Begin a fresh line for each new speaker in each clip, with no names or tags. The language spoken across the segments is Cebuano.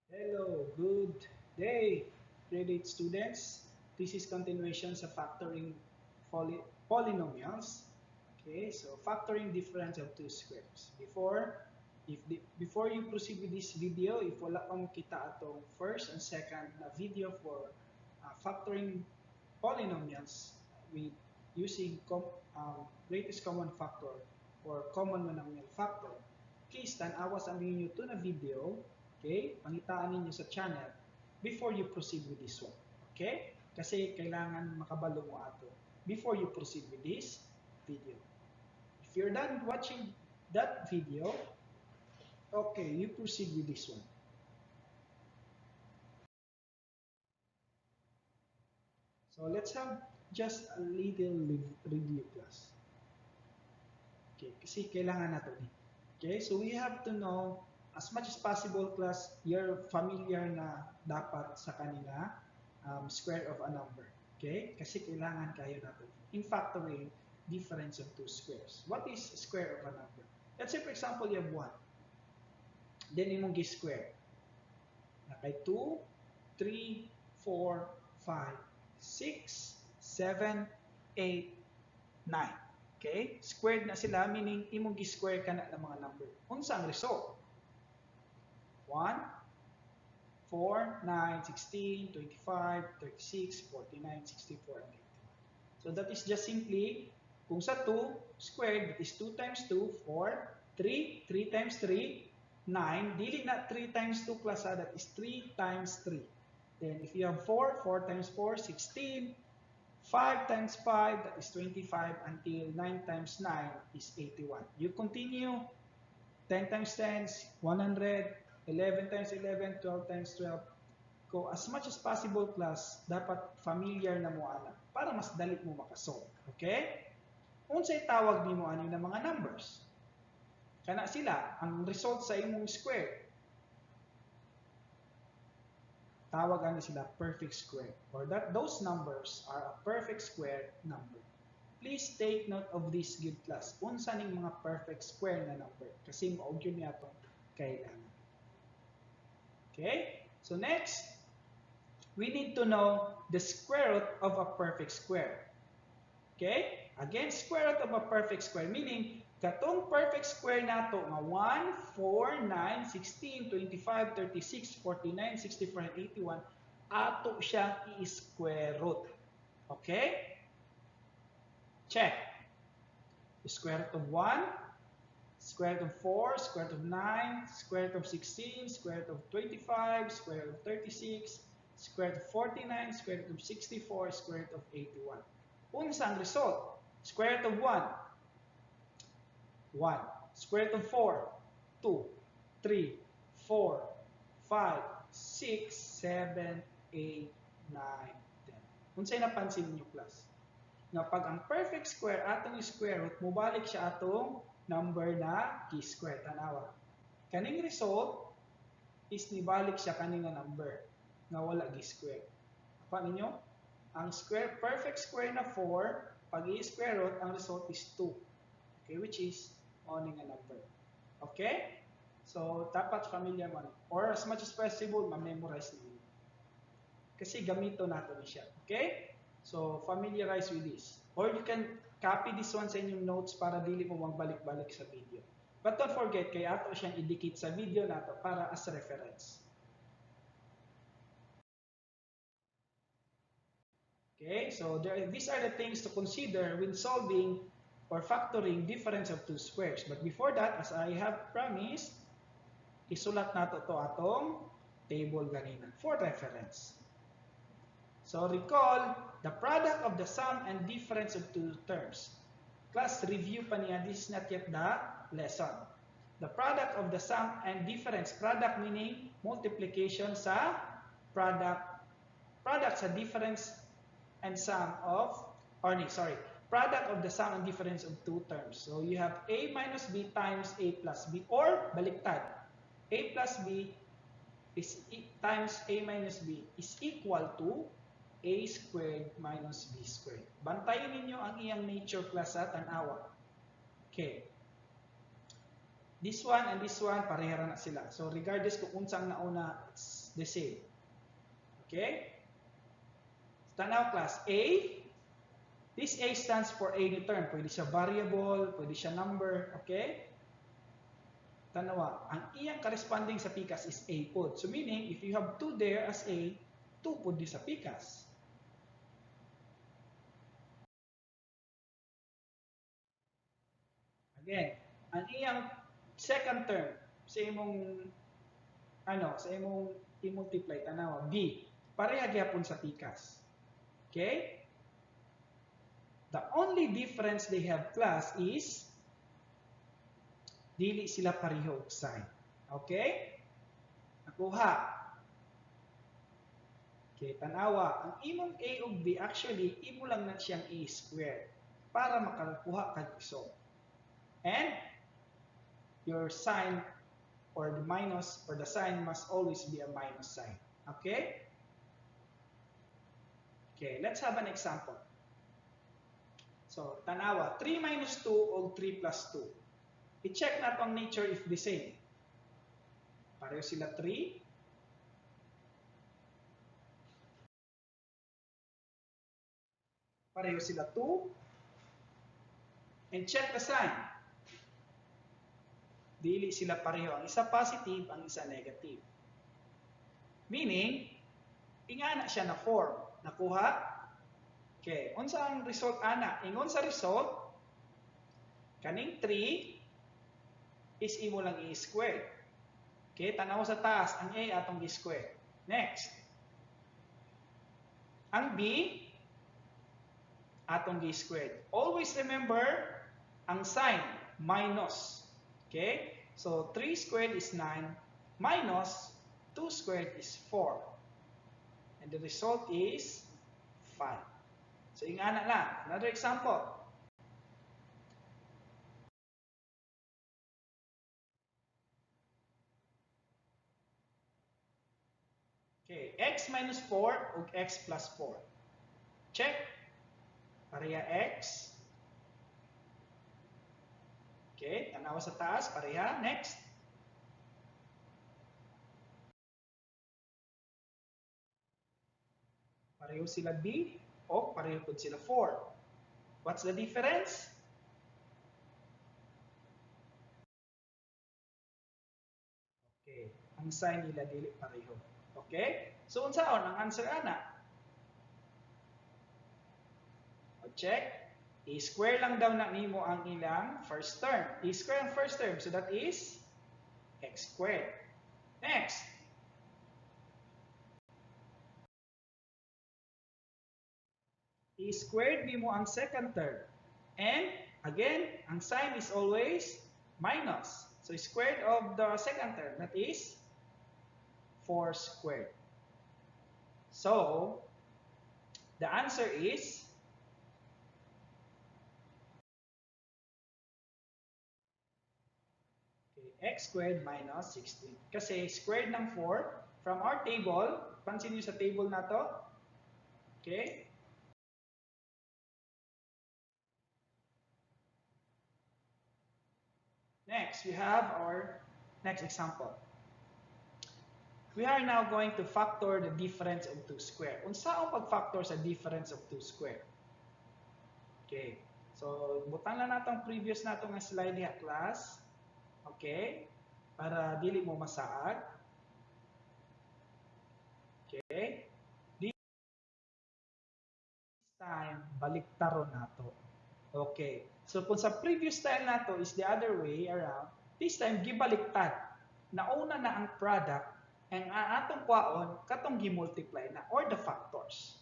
Hello, good day, grade 8 students. This is continuation sa factoring polynomials. Okay, so factoring difference of two squares. Before you proceed with this video, if wala pa mo kita atong first and second na video for factoring polynomials with using greatest common factor or common monomial factor, please tan-awa sa ninyo to na video. Okay? Pangitaan ninyo sa channel before you proceed with this one. Okay? Kasi kailangan makabalo mo ato before you proceed with this video. If you're done watching that video, okay, you proceed with this one. So let's have just a little review, class. Okay, kasi kailangan natin. Okay, so we have to know as much as possible, class, you're familiar na dapat sa kanila square of a number. Okay? Kasi kailangan kayo natin in factoring difference of two squares. What is square of a number? Let's say, for example, you have 1. Then, imong gi-square. Nakay 2, 3, 4, 5, 6, 7, 8, 9. Okay? Squared na sila, meaning imong gi-square ka na ng mga number. Unsa ang result? 1, 4, 9, 16, 25, 36, 49, 64, and 81. So that is just simply, kung sa 2 squared, that is 2 times 2, 4, 3, 3 times 3, 9. Dili na 3 times 2, class, that is 3 times 3. Then if you have 4, 4 times 4, 16, 5 times 5, that is 25, until 9 times 9 is 81. You continue, 10 times 10 is 100, 11 times 11, 12 times 12. Go as much as possible, class, dapat familiar na mo ana para mas dali mo makasolve. Okay? Unsay tawag nimo ani na mga numbers? Kana sila ang result sa imong square. Tawag ani sila perfect square, or that those numbers are a perfect square number. Please take note of this, good class. Unsa ning mga perfect square na number kasi mao gyud ni atong kailangan. Okay? So next, we need to know the square root of a perfect square. Okay? Again, square root of a perfect square, meaning katong perfect square nato nga 1, 4, 9, 16, 25, 36, 49, 64, and 81, ato siyang i-square root. Okay? Check. The square root of 1, square root of 4, square root of 9, square root of 16, square root of 25, square root of 36, square root of 49, square root of 64, square root of 81. Unsa ang result? Square root of 1, 1. Square root of 4, 2, 3, 4, 5, 6, 7, 8, 9, 10. Unsay napansin niyo, class? Nga pag ang perfect square atong square root, mobalik siya atong number na ki-square. Tanawa. Kaning result is nibalik siya kaning nga number nga wala gi-square. Apa ninyo? Ang square perfect square na 4, pag i-square root, ang result is 2. Okay, which is mao ni nga number. Okay? So, dapat familiar mo. Or as much as possible, ma-memorize ninyo. Kasi gamito nato ni siya. Okay? So, familiarize with this. Or you can copy this one sa inyong notes para dili mo magbalik-balik sa video. But don't forget, kay ato siyang idikit sa video nato para as reference. Okay, so these are the things to consider when solving or factoring difference of two squares. But before that, as I have promised, isulat nato to atong table ganina for reference. So recall, the product of the sum and difference of two terms. Class, review pa niya, this is not yet the lesson. The product of the sum and difference, product meaning multiplication sa product sa difference and sum of, or sorry, product of the sum and difference of two terms. So you have A minus B times A plus B, or baliktad, A plus B is times A minus B is equal to A squared minus B squared. Bantayan ninyo ang iyang nature, class, sa tanawa. Okay. This one and this one, pareha na sila. So regardless kung unsa ang nauna, it's the same. Okay? Tanaw, class, A. This A stands for any term. Pwede siya variable, pwede siya number. Okay? Tanawa, ang iyang corresponding sa pikas is A pod. So meaning, if you have 2 there as A, 2 pod di sa pikas. Again, ang iyang second term sa imong ano, sa imong i-multiply, tanawa, B, pareha gyapon sa pikas. Okay? The only difference they have, class, is dili sila pareho og sign. Okay? Nakuha. Okay, tanawa, ang imong A ug B actually imo lang na siyang A squared para makakuha kag result. And your sign or the minus or the sign must always be a minus sign. Okay? Okay, let's have an example. So, tanawa, 3 minus 2 o 3 plus 2. I-check nato ang nature if the same. Pareho sila 3. Pareho sila 2. And check the sign. Dili sila pareho. Ang isa positive, ang isa negative. Meaning, ingana siya na form. Nakuha? Okay. Unsa ang result ana? Ingon sa result, kaning 3 is imo lang i-square. Okay, tanaw sa taas, ang A atong i-square. Next. Ang B atong i-square. Always remember ang sign minus. Okay? So 3 squared is 9 minus 2 squared is 4. And the result is 5. So ingana lang. Another example. Okay, x minus 4 ug x plus 4. Check. Pareha x. Okay, tanawa sa taas, pareha. Next. Pareho sila b o pareho pod sila 4. What's the difference? Okay, ang sign nila dili pareho. Okay? So unsaon ang answer ana? O check. I-square lang daw na nimo ang ilang first term. I-square ang first term. So that is x squared. Next. I-squared nimo ang second term. And again, ang sign is always minus. So squared of the second term, that is 4 squared. So the answer is x squared minus 16. Kasi squared ng 4, from our table, pansin niyo sa table na to, okay? Next, we have our next example. We are now going to factor the difference of two square. Unsa ang pag-factor sa difference of two square? Okay. So, butang lang nato ang previous nato nga slide diha, class. Okay? Para dili mo masaag. Okay? This time, baliktaron nato. Okay. So, kung sa previous style nato is the other way around, this time, gibaliktad. Nauna na ang product, ang atong kwaon, katong gi-multiply na, or the factors.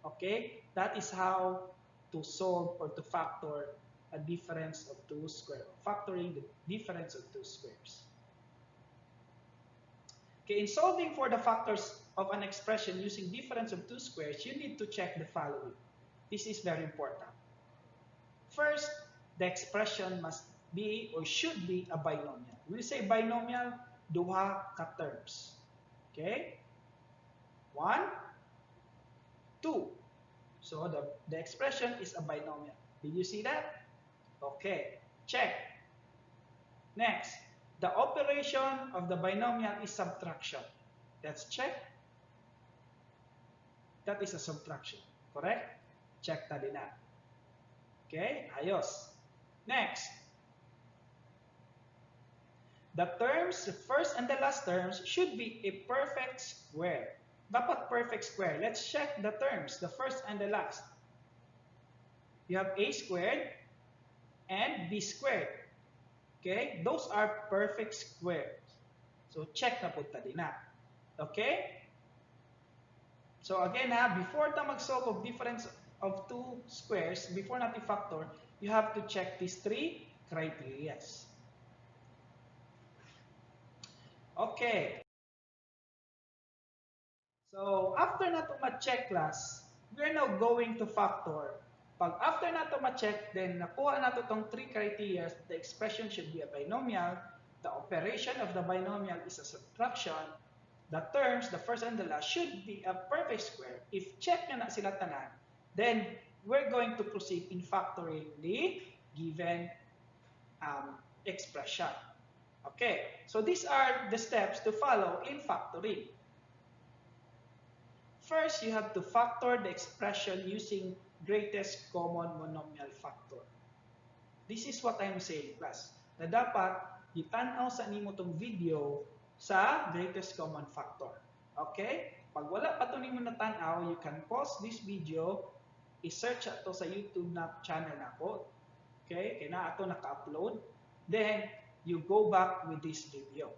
Okay? That is how to solve or to factor a difference of two square. Factoring the difference of two squares. Okay, in solving for the factors of an expression using difference of two squares, you need to check the following. This is very important. First, the expression must be or should be a binomial. When we say binomial, duha ka terms. Okay? 1, 2. So the expression is a binomial. Did you see that? Okay. Check. Next, The operation of the binomial is subtraction. Let's check. That is a subtraction. Correct? Check ta din na. Okay? Ayos. Next. The terms, the first and the last terms, should be a perfect square. Dapat perfect square. Let's check the terms, the first and the last. You have a squared and b squared. Okay? Those are perfect squares. So, check na pud ta din na. Okay? So, again ha, before ta mag-solve of difference of two squares, before natin factor, you have to check these three criteria. Okay. So, after nato ma-check, class, we are now going to factor. Pag after nato ma-check, then nakuha nato tong three criteria, the expression should be a binomial, the operation of the binomial is a subtraction, the terms, the first and the last, should be a perfect square. If check na na sila tanan, then we're going to proceed in factoring the given expression. Okay, so these are the steps to follow in factoring. First, you have to factor the expression using greatest common monomial factor. This is what I'm saying, class, na dapat gitanaw sa nimo tong video sa greatest common factor. Okay? Pag wala pa to nimo natanaw, you can pause this video, i-search ato sa YouTube na channel nako. Okay? Kaya na ato naka-upload. Then, you go back with this video.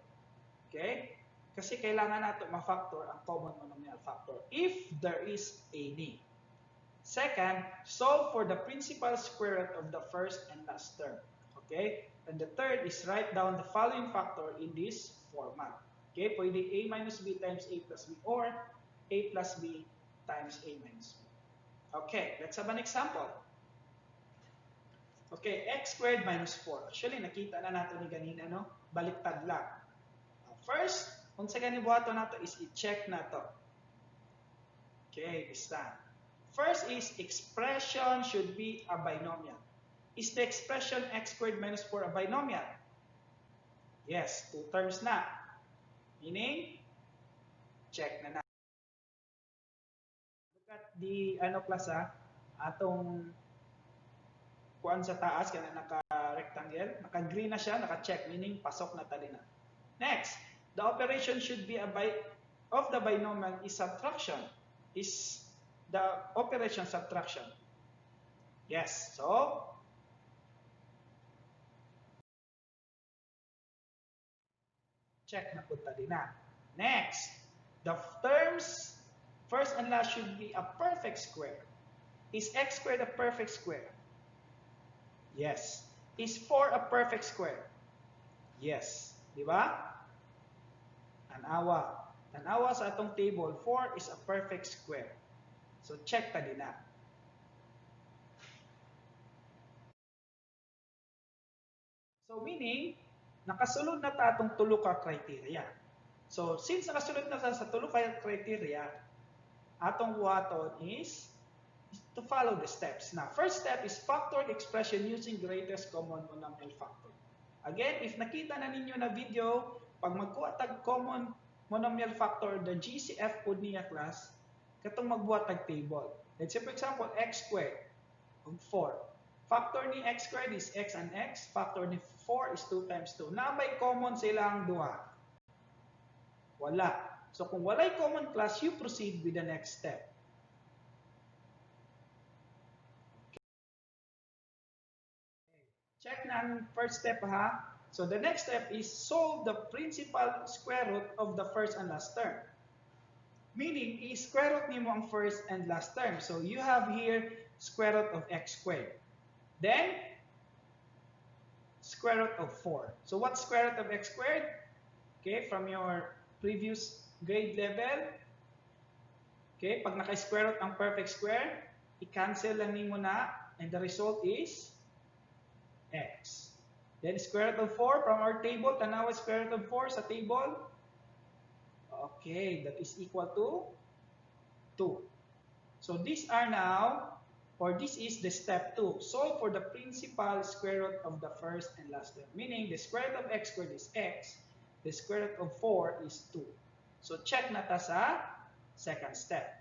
Okay? Kasi kailangan nato ma-factor ang common monomial factor if there is any. Second, solve for the principal square root of the first and last term. Okay? And the third is write down the following factor in this format. Okay? Pwede a minus b times a plus b or a plus b times a minus b. Okay, let's have an example. Okay, x squared minus 4. Actually, nakita na natin ni ganina, no? Baliktad lang. First, unsa gani buhaton nato is i-check nato. Okay, this time. First is expression should be a binomial. Is the expression x squared minus 4 a binomial? Yes, two terms na. Meaning, check na na. Look at the, ano, class ah, atong kuan sa taas, kana naka-rectangle, naka-green na siya, naka-check, meaning pasok na tali na. Next, the operation should be a bi of the binomial is subtraction. Is the operation subtraction? Yes. So, check na punta din na. Next, the terms first and last should be a perfect square. Is x squared a perfect square? Yes. Is 4 a perfect square? Yes. Di ba? Tanawa. Tanawa sa atong table, 4 is a perfect square. So, check ta din na. So, meaning, nakasulod na ta atong tulo ka criteria. So, since nakasulod na ta sa tulo ka criteria, atong buhaton is to follow the steps. Now, first step is factor the expression using greatest common monomial factor. Again, if nakita na ninyo na video, pag magkuha tag common monomial factor, the GCF pod niya, class, katong magbuhat tag table. Let's say, for example, x squared og 4. Factor ni x squared is x and x. Factor ni 4 is 2 times 2. Na may common silang duha? Wala. So kung walay common, class, you proceed with the next step. Okay. Check na ang first step ha. So the next step is solve the principal square root of the first and last term. Meaning, i-square root nimo ang first and last term. So you have here square root of x squared. Then, square root of 4. So what's square root of x squared? Okay, from your previous grade level. Okay, pag naka-square root ang perfect square, i-cancel lang nimo na and the result is x. Then square root of 4 from our table, tanawa square root of 4 sa table. Okay, that is equal to 2. So these are now Or this is the step 2. Solve for the principal square root of the first and last term. Meaning, the square root of x squared is x, the square root of 4 is 2. So, check na ta sa second step.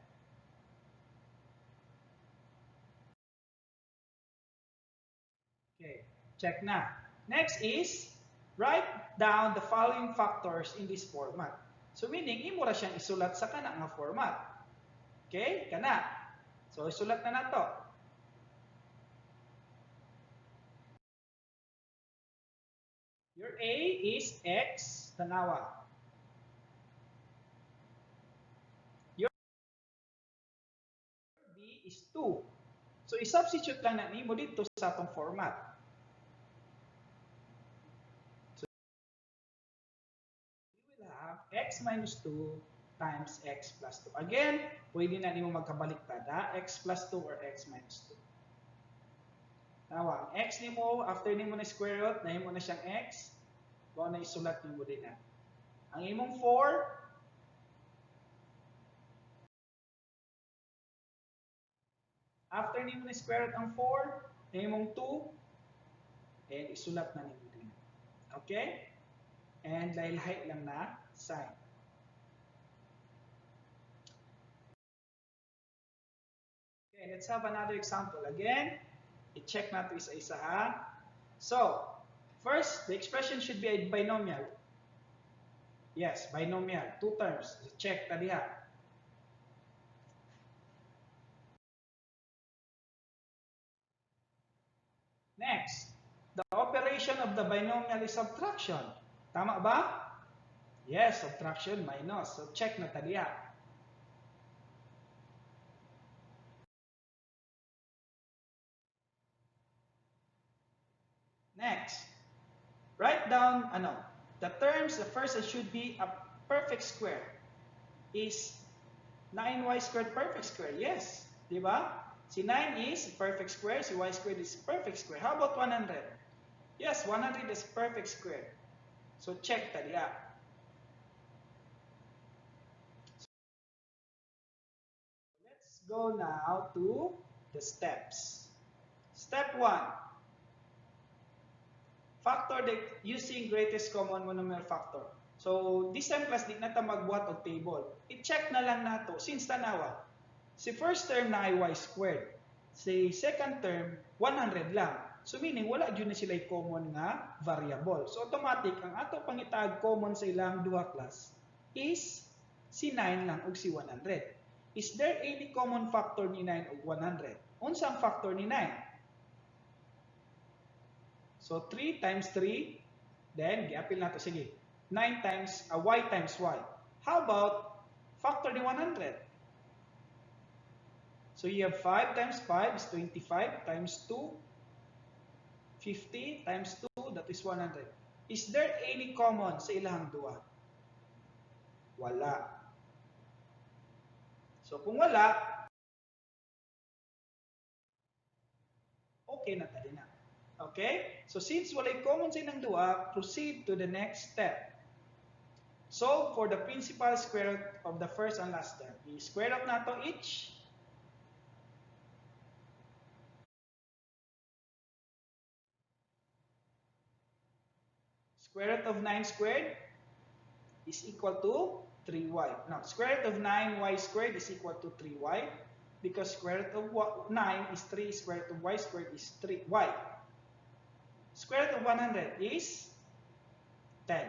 Okay, check na. Next is, write down the following factors in this format. So, meaning, imo ra siyang isulat sa kana nga format. Okay, kana. So, isulat na nato. Your A is x, tanawa. Your B is 2. So, i-substitute lang na nimo dito sa atong format. So, we will have x minus 2 times x plus 2. Again, pwede na nimo magkabaliktad, ha? X plus 2 or x minus 2. Tawa, ang x nimo, after nimo na square root, nahimo na siyang x, mao na isulat nimo din na. Ang imong 4, after nimo na square root ang 4, nahimong 2, and isulat na nimo din. Okay? And lahi-lahi lang na sign. Okay, let's have another example. Again, i-check natin isa-isa, ha. So, first, the expression should be a binomial. Yes, binomial. Two terms. Check ta diha. Next, the operation of the binomial is subtraction. Tama ba? Yes, subtraction minus. So, check na ta diha. Next, write down the terms. The first should be a perfect square. Is 9y squared perfect square? Yes, di ba? Si 9 is perfect square, si y squared is perfect square. How about 100? Yes, 100 is perfect square. So check ta diha. Let's go now to the steps. Step 1. Factor the using greatest common monomial factor. So, this time class, di na ta magbuhat og table. I-check na lang nato since tanawa. Si first term na ay y squared. Si second term, 100 lang. So, meaning, wala dyan na sila common nga variable. So, automatic, ang ato pangitag common sa ilang duha class is si 9 lang og si 100. Is there any common factor ni 9 og 100? Unsa ang factor ni 9? So, 3 times 3, then, giapil nato, sige, 9 times, y times y. How about factor ni 100? So, you have 5 times 5 is 25 times 2, 50 times 2, that is 100. Is there any common sa ilahang duha? Wala. So, kung wala, okay na tayo na. Okay? So, since walay common sa ilang duha, proceed to the next step. Solve for the principal square root of the first and last term. I-square root nato each. Square root of 9 squared is equal to 3y. Now, square root of 9y squared is equal to 3y because square root of 9 is 3, square root of y squared is 3y. Square root of 100 is 10.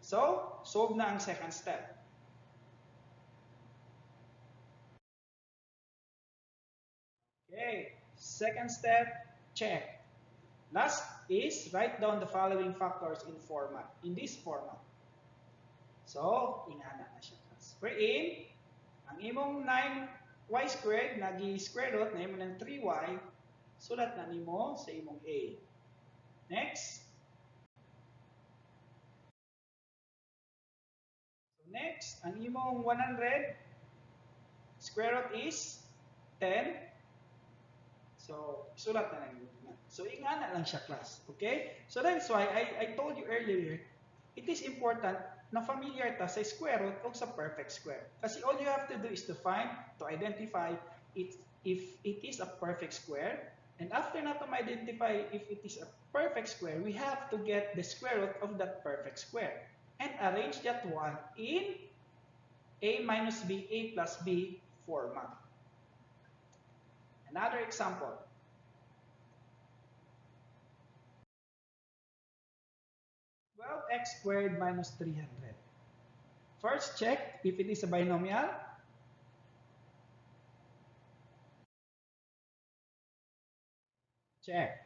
So, solve na ang second step. Okay, second step, check. Last is write down the following factors in format, in this format. So, ingana na siya. Wherein, ang imong 9y squared, nagi-square root, na imong ng 3y, sulat na nimo sa imong A. Next. So next, ang imong 100, square root is 10. So, sulat na lang yun. So, ingana lang siya, class. Okay? So, that's why I told you earlier, it is important na familiar ta sa square root o sa perfect square. Kasi all you have to do is to find, to identify its if it is a perfect square. And after nato ma-identify if it is a perfect square, we have to get the square root of that perfect square and arrange that one in a minus b, a plus b format. Another example. 12x squared minus 300. First, check if it is a binomial. Check.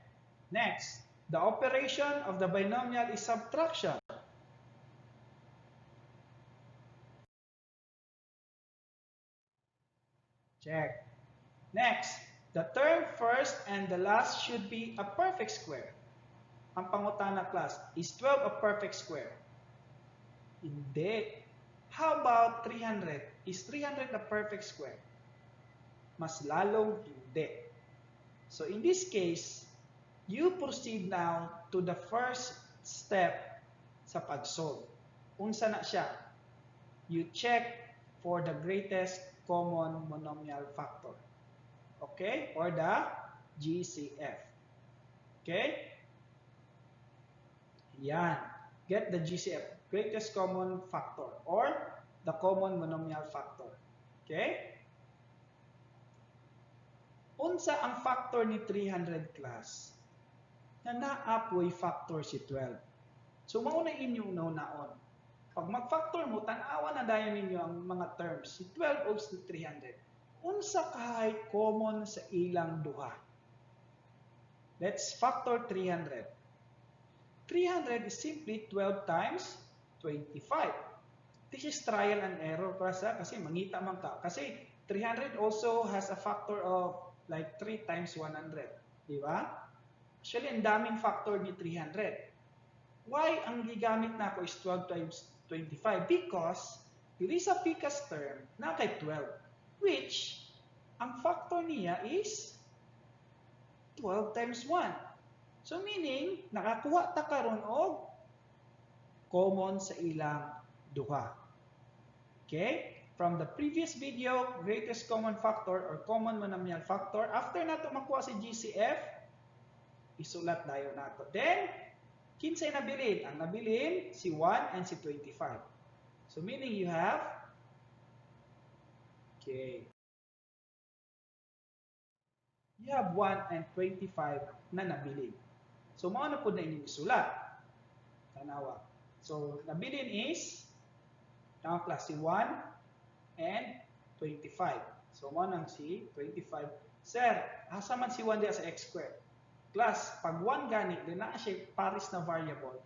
Next, the operation of the binomial is subtraction. Check. Next, the term first and the last should be a perfect square. Ang pangutana, class, is 12 a perfect square? Hindi. How about 300? Is 300 a perfect square? Mas lalong hindi. So in this case, you proceed now to the first step sa pag-solve. Unsa na siya? You check for the greatest common monomial factor. Okay? Or the GCF. Okay? Yan. Get the GCF, greatest common factor, or the common monomial factor. Okay? Unsa ang factor ni 300, class? Na naapoy factor si 12. So mao na inyong naon. Pag mag-factor mo, tan-awa na dayon ninyo ang mga terms, si 12 o si 300. Unsa kahay common sa ilang duha? Let's factor 300. 300 is simply 12 times 25. This is trial and error, class, ha? Kasi mangita man ka. Kasi 300 also has a factor of like 3 times 100. Di ba? Actually, ang daming factor ni 300. Why ang gigamit na ako is 12 times 25? Because there is a picas term na kay 12, which ang factor niya is 12 times 1. So meaning, nakakuha ta karon og common sa ilang duha. Okay? From the previous video, greatest common factor or common monomial factor, after nato makuha si GCF, isulat dayon nato. Then, kinsay nabilin? Ang nabilin, si 1 and si 25. So meaning you have, okay, you have 1 and 25 na nabilin. So mao na pud na inyong isulat. Tanawa. So nabilin is, tama class, si 1 and 25. So mao nang si 25. Sir, asa man si 1 diya sa x squared? Class, pag 1 gani, di na siya pares na variable,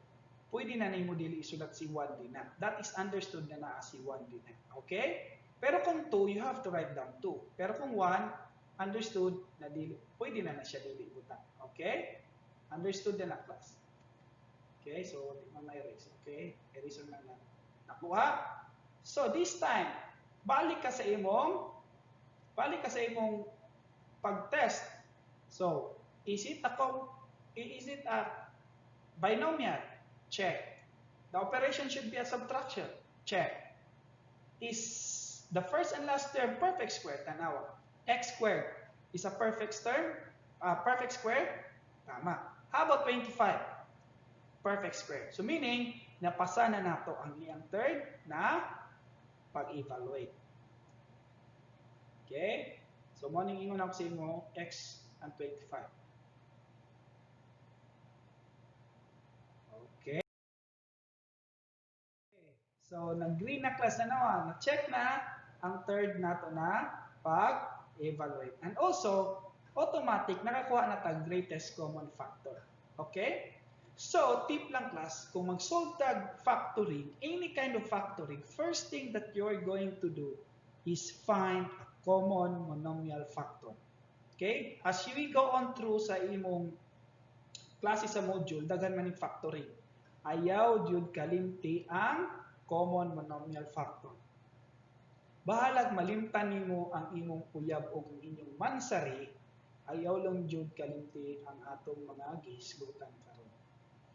pwede na nimo dili isulat si 1 din na. That is understood na naa si 1 din na. Okay? Pero kung 2, you have to write down 2. Pero kung 1, understood na dili, pwede na na siya dili ibutang. Okay? Understood na na, class. Okay? So, di man ma-erase. Okay? Erase lang na. Nakuha? So, this time, balik ka sa imong pag-test. So, is it a binomial? Check. The operation should be a subtraction. Check. Is the first and last term perfect square? Tanawa. X squared is a perfect term, perfect square? Tama. How about 25? Perfect square. So meaning, napasa na nato ang iyang third na pag-evaluate. Okay? So, morning ingon ako sa imo, x and 25. Okay. So, nag-green na class na naman. Na-check na ang third nato na pag-evaluate. And also, automatic, nakakuha na tag greatest common factor. Okay? So, tip lang class, kung mag-solve tag factoring, any kind of factoring, first thing that you're going to do is find a common monomial factor. Okay? As we go on through sa imong klase sa module, daghan man ning factoring. Ayaw jud kalimti ang common monomial factor. Bahalag malimtan nimo ang imong uyab o ang inyong mansari, ayaw lang jud kalimti ang atong mga gihisgutan karon.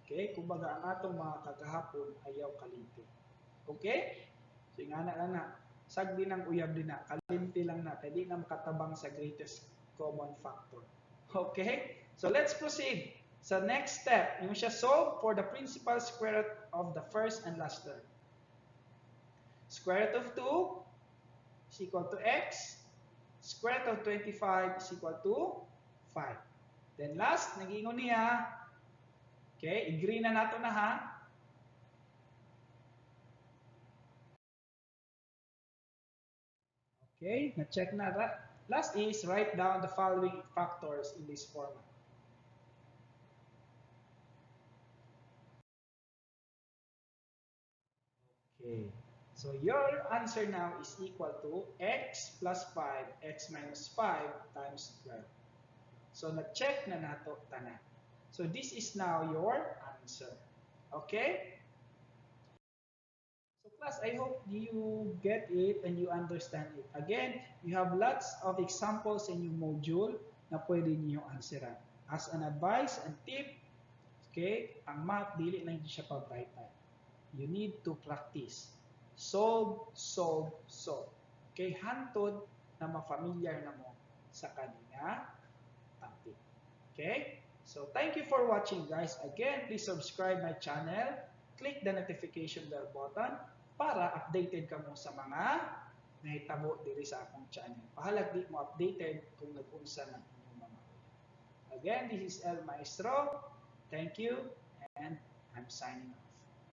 Okay? Kumbaga ang atong mga kagahapon ayaw kalimti. Okay? So ingana na na. Sagdi ng uyab din na, kalimti lang na, kay di na makatabang sa greatest common factor. Okay? So let's proceed sa next step. Yung siya, solve for the principal square root of the first and last term. Square root of 2 is equal to x. Square root of 25 is equal to 5. Then last, nag-ingon niya, okay, i-green na nato na ha. Okay, na-check na. Last is write down the following factors in this format. Okay, so your answer now is equal to x plus 5, x minus 5 times 12. So na-check na nato tanan. So this is now your answer. Okay? So class, I hope you get it and you understand it. Again, you have lots of examples in your module na pwede niyo answeran. As an advice and tip, okay, ang math, dili na hindi siya pa-bright. You need to practice. Solve, solve, solve. Okay, hantod na ma-familiar na mo sa kanina topic. Okay? So thank you for watching, guys. Again, please subscribe my channel. Click the notification bell button para updated ka mo sa mga nahitabo diri sa akong channel. Bahalag di mo updated kung nag-unsa ng inyong mga uyab. Again, this is El Maestro. Thank you and I'm signing off.